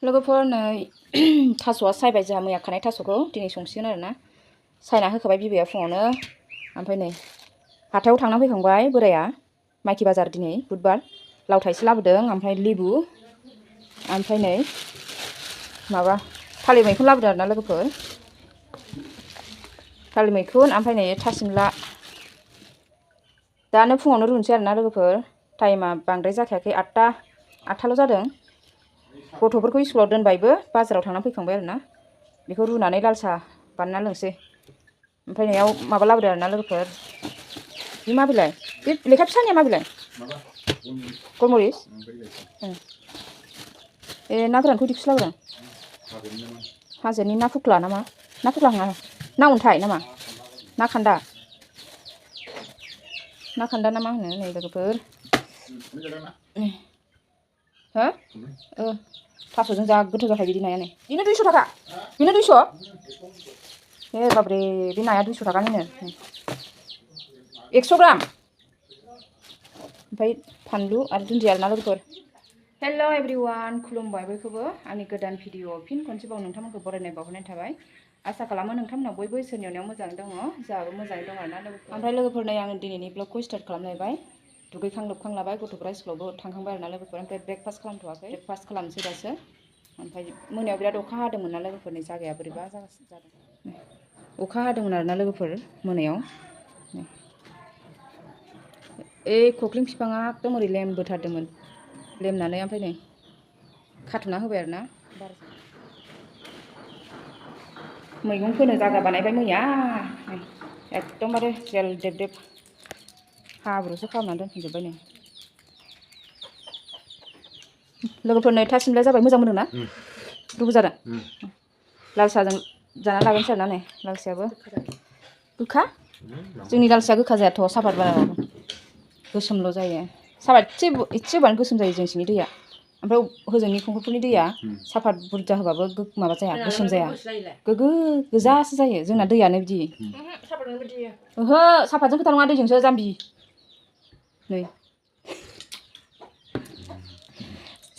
लोगोफोर नै थास'आ सायबाय जोंहा मैया खानाय थास'खौ दिनै संसिगोन आरोना सायना होखाबाय बिबैया फुङावनो ओमफ्राय नै हाथायाव थांना फैखांबाय बोराया माइखि बाजार दिनै बुधबार लाव थाइसे लाबोदों ओमफ्राय लेबु ओमफ्राय नै माबा थालिर मैखुन लाबोदों आरोना लोगोफोर थालिर मैखुन ओमफ्राय नै थासिमला दानो फुङावनो रुनोसै आरोना लोगोफोर टाइमा बांद्राय जाखायाखै 8:00 जादों गथ'फोरखौ स्कुलाव दोनबायबो बाजाराव थांना फैखांबाय आरोना बेखौ रुनानै लाल साहा बानायना लोंसै ओमफ्राय नैयाव माबा लाबोदों आरोना लोगोफोर बे मा बिलाइ बे लेखा फिसानिया मा बिलाइ गलमरिस ना गोरानखौ इदिखौसो लाबोदों हाजोनि ना फुख्ला नामा ना फुख्ला नङा ना अन्थाइ नामा ना खान्दा ना मा होनो नै लोगोफोर हो थास'जों जा गोथाव जाखायो बिदि नायानो बेनो 200 थाखा बेनो 200 ए बाब्रे बे नाया 200 थाखानिनो 100 ग्राम ओमफ्राय फानलु आरो दुन्दिया आरोना लोगोफोर हेल' एभ्रिवान खुलुमबाय बयखौबो आंनि गोदान भिडिअ फिन खनसेबाव नोंथांमोनखौ बरायनाय बावहरनाय थाबाय आसा खालामो नोंथांमोना बयबो इसोरनि अननायाव मोजाङै दङ जोंहाबो मोजाङै दं आरोना लोगोफोर ओमफ्राय लोगोफोर नै आं दिनैनि ब्लगखौ स्टार्ट खालामलायबाय दुगैखां लोबखां लाबाय गथ'फ्रा स्कुलावबो थांखांबाय आरोना लोगोफोर ओमफ्राय ब्रेकफास्ट खालामथ'वाखै ब्रेकफास्ट खालामनोसै दासो ओमफ्राय मोनायाव बिराद अखा हादोंमोन ना लोगोफोरनि जायगाया बोरैबा जादों अखा हादोंमोन आरोना लोगोफोर मोनायाव खख्लिं बिफाङा एकदम ओरै लेमबोथारदोंमोन लेमनानै ओमफ्राय नै खाथुमना होबाय आरोना मैगं फोनो जागा बानायबाय मैया एकदमबारे जेल देब हाब्रुसो खालामनानै दोनफिनजोब्बाय नै लोगोफोर नै थासिमलाया जाबाय मोजां मोनदों ना रुबु जादों लाल साहाजों जाना लागोनसै आरोना नै लाल साहायाबो गोखा जोंनि लाल साहाया गोखा जायाथ' सापात बानायबाबो गोसोमल' जायो सापात एसे होबानो गोसोम जायो जोंसिनि दैया ओमफ्राय हजोंनि खंखलफोरनि दैया सापात बुरजा होबाबो माबा जाया गोसोम जाया गोजासो जायो जोंना दैयानो बिदि ओहो सापातजों खोथा नङा दैजोंसो जाम्बि नै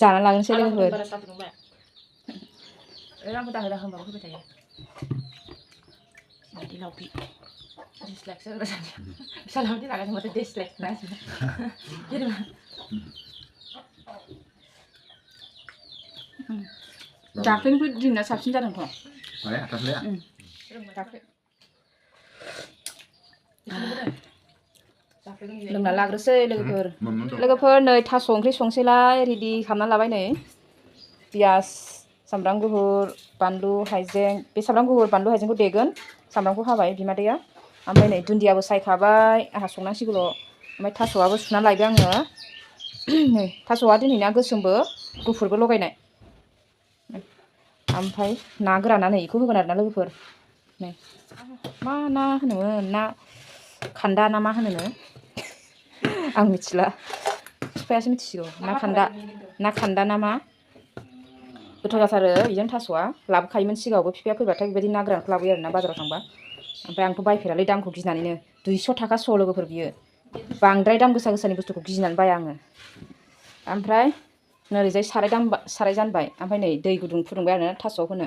जाना लागोनसै लोगोफोर रांखौ दाहो होनबाबो होबाय थायो बायदि लावफि दिसलाइकसो होग्रा जायो फिसालाव बिदि लागासिनो माथो दिसलाइक होनासिनो दाख्लैनिफ्राय दिनैना साबसिन जादोंथ' दाख्लै लोंना लाग्रोसै लोगोफोर नै थास' ओंख्रि संसैलाय रेडि खालामना लाबाय नै पियास सामब्राम गुफुर बानलु हाइजें बे सामब्राम गुफुर बानलु हाइजेंखौ देगोन सामब्रामखौ हाबाय बिमादैया ओमफ्राय नै दुन्दियाबो सायखाबाय आंहा संनांसिगौल' ओमफ्राय थास'आबो सुना लायबाय आङो नै थास'आ दिनैना गोसोमबो गुफुरबो लगायनाय ओमफ्राय ना गोराना नै बेखौ होगोन आरोना लोगोफोर नै मा ना होनोमोन ना खान्दा ना मा होनोनो आं मिथिला बिफायासो मिथिसिगौ ना खान्दा ना मा गोथाव जाथारो बेजों थास'आ लाबोखायोमोन सिगाङावबो बिफाया फैबाथाय बेबायदि ना गोरानखौ लाबोयो आरोना बाजाराव थांबा ओमफ्राय आंथ' बायफेरालै दामखौ गिनानैनो 200 थाखा स' लोगोफोर बियो बांद्राय दाम गोसानि बुस्थुखौ गिनानै बाया आङो ओमफ्राय नोरैजाय साराय जानबाय ओमफ्राय नै दै गुदुं फुदुंबाय आरो थास'आव होनो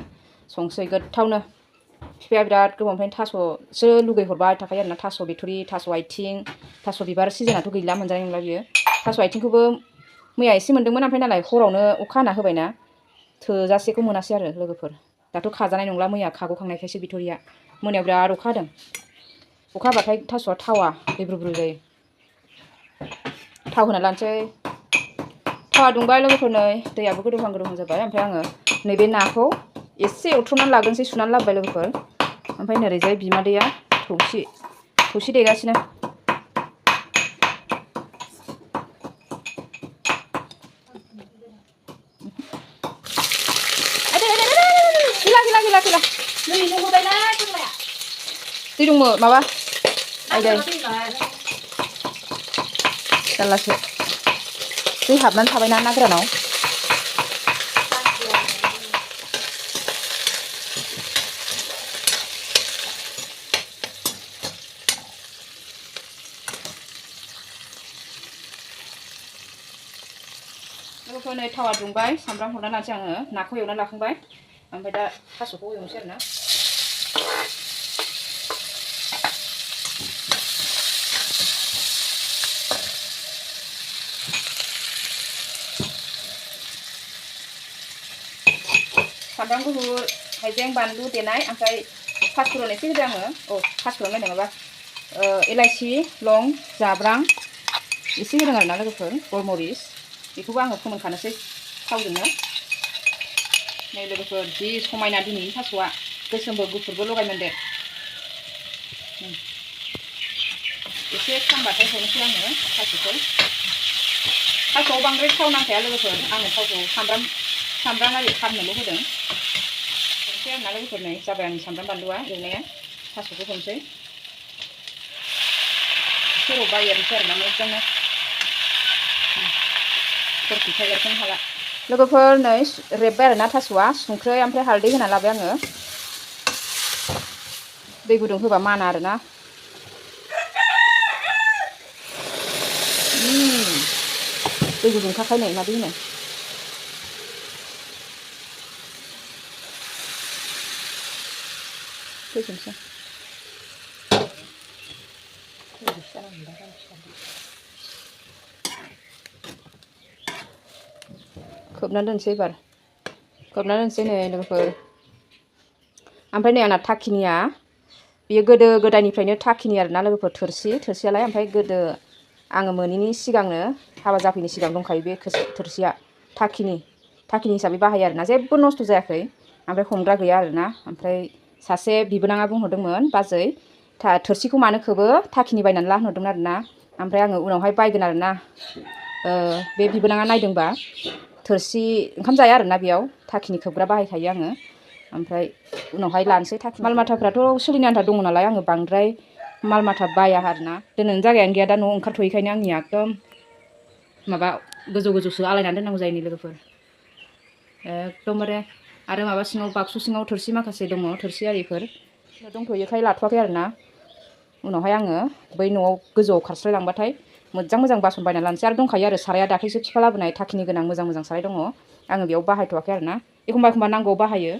संसै गोथावनो बिफाया बिराद गोबावनिफ्रायनो थास'सो लुगैहरबाय थाखायो आरोना थास' बिथ'रि थास' आथिं थास' बिबार सिजोनाथ' गैला मोनजानाय नंला बियो थास' आथिंखौबो मैया एसे मोन्दोंमोन ओमफ्राय नालाय हरावनो अखा हाना होबायना थोजासेखौ मोनासै आरो लोगोफोर दाथ' खाजानाय नंला मैया खाग'खांनायखायसो बिथ'रिया मोनायाव बिराद अखा हादों अखा हाबाथाय थास'आ थावा दैब्रुब्रु जायो थाव होना लानोसै थावा दुंबाय लोगोफोर नै दैयाबो गोदौहां जाबाय ओमफ्राय आङो नैबे नाखौ एसे एवथ्रमनानै लाग्रोनोसै सुनानै लाबोबाय लोगोफोर ओमफ्राय नोरैजाय बिमादैया थौसि देगासिनो गैला दै दंमोन माबा आयदै जारलासो दै हाबनानै थाबायना ना गोरानाव लोगोफोर लोगोफोर नै थावा दुंबाय सामब्राम हरना लानोसै आङो नाखौ एवना लाखांबाय ओमफ्राय दा थास'खौ एवनोसै आरोना सामब्राम गुफुर हाइजें बानलु देनाय ओमफ्राय पासफुरन एसे होदो आङो पासफुरन होनदों माबा इलाइचि लं जाब्रां एसे होदों आरोना लोगोफोर गलमरिस बेखौबो आङो फोमोनखानोसै थावजोंनो नै लोगोफोर जि समायना दिनैनि थास'आ गोसोमबो गुफुरबो लगायमोनदेर एसे खामबाथाय हरनोसै आङो थास'खौ थास'आव बांद्राय थाव नांखाया लोगोफोर आङो थावखौ सामब्राम आरि खामनोल' होदों हरनोसै आरोना लोगोफोर नै जाबाय आंनि सामब्राम बानलुआ एवनाया थास'खौ हरनोसै एसे रबबाय एरनोसै आरोना मोजांनो फोरखौथाय एरख'नो हाला लोगोफोर नै रेबबाय आरोना थास'आ संख्रै ओमफ्राय हालदै होना लाबाय आङो दै गुदुं होबा माना आरोना दै गुदुंखाखाय नै मादै होनो फैफिनसै खोबना दोनसै एबार खोबना दोनसै नै लोगोफोर ओमफ्राय नै आंना टाकिनिया बेयो गोदो गोदायनिफ्रायनो टाकिनि आरोना लोगोफोर थोरसियालाय ओमफ्राय गोदो आङो मोनैनि सिगांनो हाबा जाफैनि सिगां दंखायो बे थोरसिया टाकिनि हिसाबै बाहायो आरोना जेबो नस्थ' जायाखै ओमफ्राय हमग्रा गैया आरोना ओमफ्राय सासे बिबोनाङा बुंहरदोंमोन बाजै थोरसिखौ मानो खोबो टाकिनि बायनानै ला होनहरदोंमोन आरोना ओमफ्राय आङो उनावहाय बायगोन आरोना बे बिबोनाङा नायदोंबा थोरसि ओंखाम जाया आरोना बेयाव टाकिनि खोबग्रा बाहायखायो आङो ओमफ्राय उनावहाय लानोसै टाकिनि माल माथाफ्राथ' सोलिनो आन्था दङ नालाय आङो बांद्राय माल माथा बाया आरोना दोननोनो जायगायानो गैया दा न'आव ओंखारथ'यैखायनो आंनिया एकदम माबा गोजौ गोजौसो आलायनानै दोननांगौ जायो नै लोगोफोर एकदमबारे आरो माबा सिङाव बाक्सु सिङाव थोरसि माखासे दङ थोरसि आरिफोर दंथ'योखाय लाथ'वाखै आरोना उनावहाय आङो बै न'आव गोजौआव खारस्लायलांबाथाय मोजां बासन बायना लानोसै आरो दंखायो आरो साराया दाख्लैसो बिफा लाबोनाय टाकिनि गोनां मोजां साराय दङ आङो बेयाव बाहायथ'वाखै आरोना एखमबा नांगौ बाहायो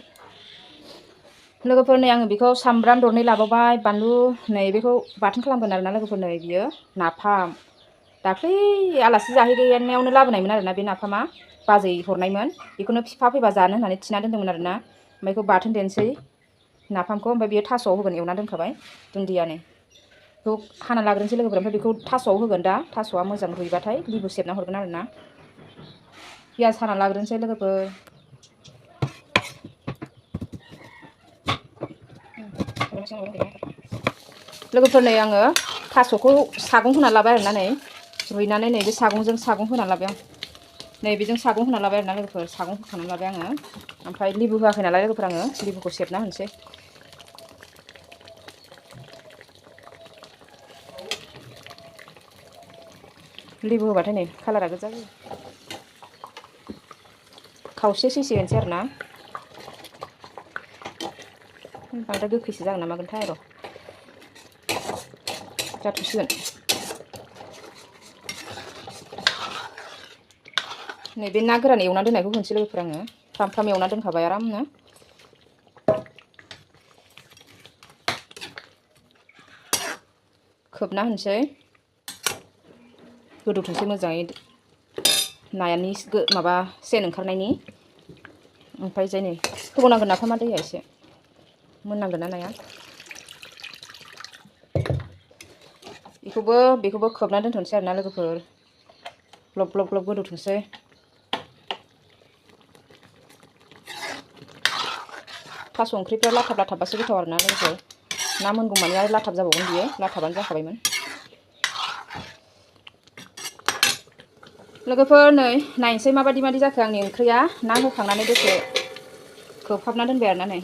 लोगोफोर नै आङो बेखौ सामब्राम दरनै लाबावबाय बानलु नै बेखौ बाथोन खालामगोन आरोना लोगोफोर नै बियो नाफाम दाख्लै आलासि जाहैनायावनो लाबोनायमोन आरोना बे नाफामा बाजै हरनायमोन बेखौनो बिफा फैबा जानो होननानै थिना दोन्दोंमोन आरोना ओमफ्राय बेखौ बाथोन देनोसै नाफामखौ ओमफ्राय बेयो थास'आव होगोन एवना दोनखाबाय दुन्दियानो बेखौ हाना लाग्रोनोसै लोगोफोर ओमफ्राय बेखौ थास'आव होगोन दा थास'आ मोजां रुइबाथाय लिबु सेबना हरगोन आरोना पियास हाना लाग्रोनोसै लोगोफोर लोगोफोर नै आङो थास'खौ सागं होना लाबाय आरोना नै रुइनानै नै बे सागं होना लाबाय आं नै बेजों सागं होना लाबाय आरोना लोगोफोर सागं होखानानै लाबाय आङो ओमफ्राय लिबु होआखै नालाय लोगोफोर आङो लिबुखौ सेबना होनोसै लिबु होबाथाय नै कालारा गोजा जायो खावसे सैसे होनोसै आरोना बांद्राय गोखैसो जागोन ना मागोनथाय र' जाथ'सिगोन नै बे ना गोरान एवना दोननायखौ होनोसै लोगोफोर आङो फ्राम एवना दोनखाबाय आरामनो खोबना होनोसै गोदौथोंसै मोजाङै नायानि माबा सेन ओंखारनायनि ओमफ्राय जाय नै होबावनांगोन नाफामा दैया एसे मोननांगोन ना नाया बेखौबो खोबना दोनथ'नोसै आरोना लोगोफोर ग्लब गोदौथोंसै थास' ओंख्रिफ्रा लाथाब-लाथाबबासो गोथाव आरोना लोगोफोर ना मोनगौमानि आरो लाथाब जाबावगोन बियो लाथाबानो जाखाबायमोन लोगोफोर नै नायनोसै माबायदि जाखो आंनि ओंख्रिया ना होखांनानै दसे खोबहाबना दोनबाय आरोना नै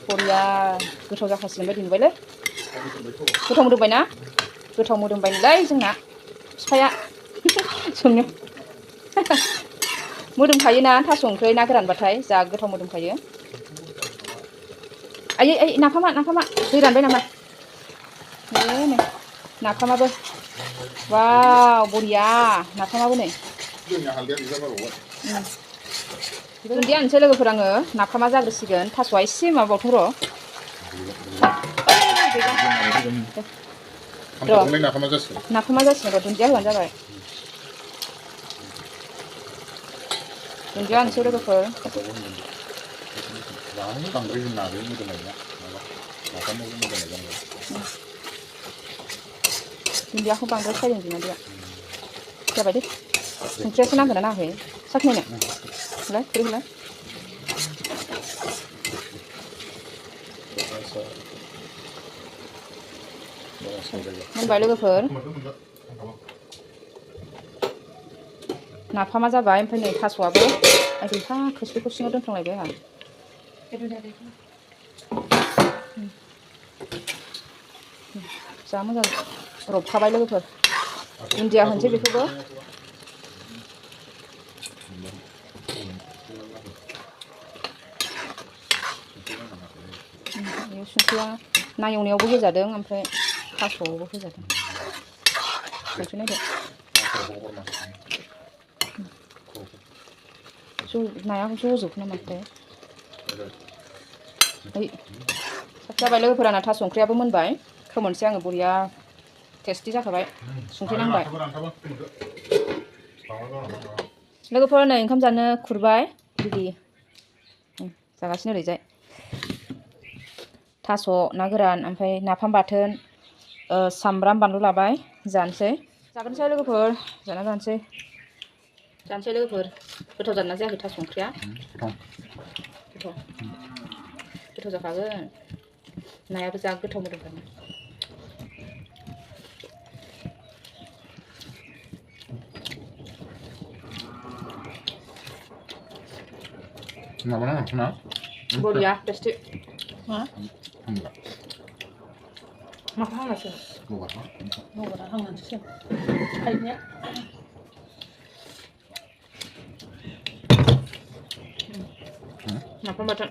बरिया गोथाव जाखासिगोन बायदि नुबायलै गोथाव मोदोमबायना गोथाव मोदोमबायलै जोंना बिफाया सोंनो मोदोमखायोना थास' ओंख्रि ना गोरानबाथाय जा गोथाव मोदोमखायो आयै नाफामा दै रानबाय नामा नै नाफामाबो 와우 머리야 나타나고 네 जोंनिया हालदैया गैला बारावबाय दुन्दिया होनसै लोगोफोर आङो नाफामा जाग्रोसिगोन थास'आ एसे माबाबावथों र' खामथाबलाय नाफामा जासिगोन नाफामा जासिगोन र' दुन्दिया होबानो जाबाय दुन्दिया होनसै लोगोफोर जानो बांद्राय होनो हागौ मोदोमनाया माबा नाफामावबो मोदोमनाय जानांगौ दुन्दियाखौ बांद्राय सायदों बिनादिया जाबाय दे संख्रियासो नांगोन ना नाङाखै साखिनायनो होलाय खुरै होलाय मोनबाय लोगोफोर नाफामा जाबाय ओमफ्राय नै थास'आबो आइहा खोस्लिखौ सिङाव दोनफ्लांलायबाय आंहा जा मोजां रबखाबाय लोगोफोर दुन्दिया होनसै बेखौबो संख्रिया ना एवनायावबो होजादों ओमफ्राय थास'आवबो होजादों संख्रि नायदो नाया ज'जोबखो नामा ओमफ्राय जाबाय लोगोफोराना थास' ओंख्रियाबो मोनबाय फोमोनसै आङो बरिया टेस्टि जाखाबाय संख्रि नांबाय लोगोफोर नै ओंखाम जानो खुरबाय बिदि जागासिनो ओरैजाय थास' ना गोरान ओमफ्राय नाफाम बाथोन सामब्राम बानलु लाबाय जानोसै जागोनसै लोगोफोर जाना जानोसै लोगोफोर गोथाव जादोंना जायाखै थास' ओंख्रिया गोथाव जाखागोन नायाबो जा गोथाव मोदोमखायो माबाना ना बरिया टेस्टि मा माखौ हांगासो मगारा हांनानैसो थाइनाया नाफाम बाथोन